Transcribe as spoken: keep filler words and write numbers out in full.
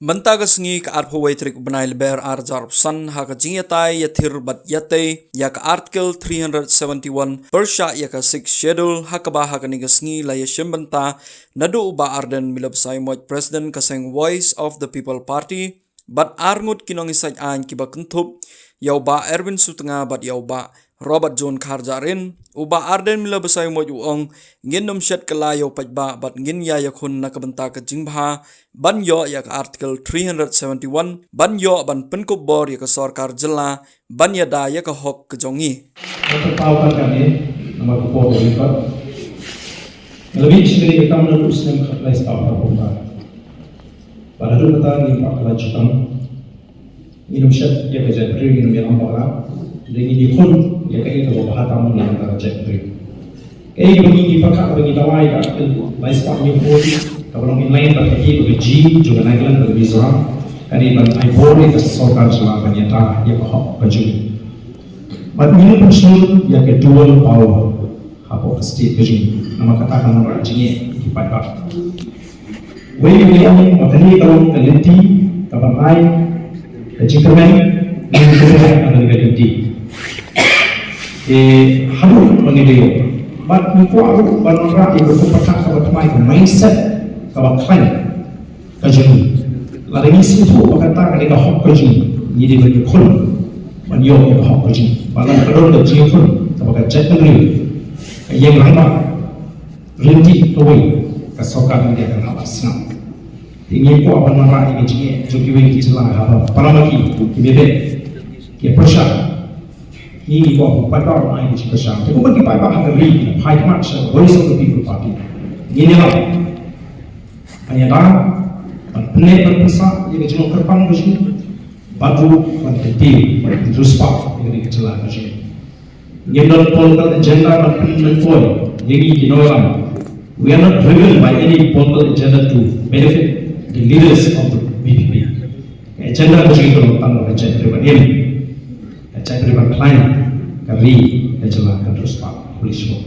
Mynta ka sngi ka arphew wei tarik u bnai Lber ar hajar arphew san, ha ka jingïatai ïathir bad ïatei ïa ka Article three hundred seventy-one pyrshah ïa ka Sixth Schedule, ha kaba ha kane ka sngi la ïashim bynta naduh u Bah Ardent Miller Basaiawmoit, President ka seng Voice of the People Party, bad arngut ki nongïasaid aiñ kiba kynthup ïa u Bah Erwin Sutnga bad ïa u Bah Robert John Kharjahrin. U Bah Ardent Miller Basaiawmoit u ong, ngin ym shet kylla ïa u paidbah bad ngin ïa ïakhun na ka bynta ka jingbha ban ïoh ïa ka Article three hundred seventy-one, ban ïoh ban pynkup bor ïa ka sorkar jylla ban ïada ïa ka hok ka jong ngi. Nga pynpaw pat kane namar ka por ka dei pat. Nga la mih sha kane ka kam naduh u snem khatlai spah phra phew phra. Bad haduh mynta ngim pat kylla jutang. Ngin ym shet ïa ka jaitbynriew, ngin ym ïalam bakla. Hynrei ngin ïakhun ïa kaei kaba bha tam na ka bynta ka jaitbynriew. Kaei kaba ngi, ngi pyrkhat ba ngi dawa ïa ka Article lai spah hynñiew phew, kaba long in line bad kaei kaba ka G jong ka Nagaland bad ka Mizoram, ka dei ban ai bor ïa ka sorkar jylla ban ïada ïa ka hok ka jong ngi. Bad ngin ym pynshlur ïa ka dual power hapoh ka state ka jong ngi, namar kata kan wanrah jingeh ïa ki paidbah. Wei u ong ba kane ka long ka lynti kaban ai ka jingkyrmen, ka jingkyrmen ha kane ka lynti. Te haduh ba ngi dei, bad ngi kwah ruh ban wanrah ïa ka pyrthei kaba thymmai, ka mindset kaba khlaiñ ka jong ngi. Lada ngi sngewthuh ba kata ka dei ka hok ka jong ngi, ngi dei ban ïakhun ban ïoh ïa ka hok ka jong ngi. Bad lada ka don ka jingïakhun kaba ka jaitbynriew ka ïeng rangbah, lynti kawei, ka sorkar India kan hap ban sngap. Te ngi kwah ban wanrah ïa ka jingeh jong kiwei ki jylla haba para ma ki, ki mebet, ki pyrshah. Ngi, ngi kwah ban paidbah ban ai ka jingpyrshah. Te kumba ki paidbah ha ka ri ki phai khmat sha Voice of the People Party, ngin ïalam ban ïada, ban pynneh, ban pynsah ïa ka jinglong kyrpang ka jong ngi, bad ruh ban kyntiew, ban riewspah ïa ka ri ka jylla ka jong ngi. Ngim don political agenda ban pynmynpoi ïa ngi ki nongïalam. We are not driven by any political agenda to benefit the leaders of the V P P. Ka agenda ka jong ngi ka long tang ba ka jaitbynriew ban im, ka jaitbynriew ban khlaiñ, ka ri, ka jylla kan riewspah. Khublei shibun.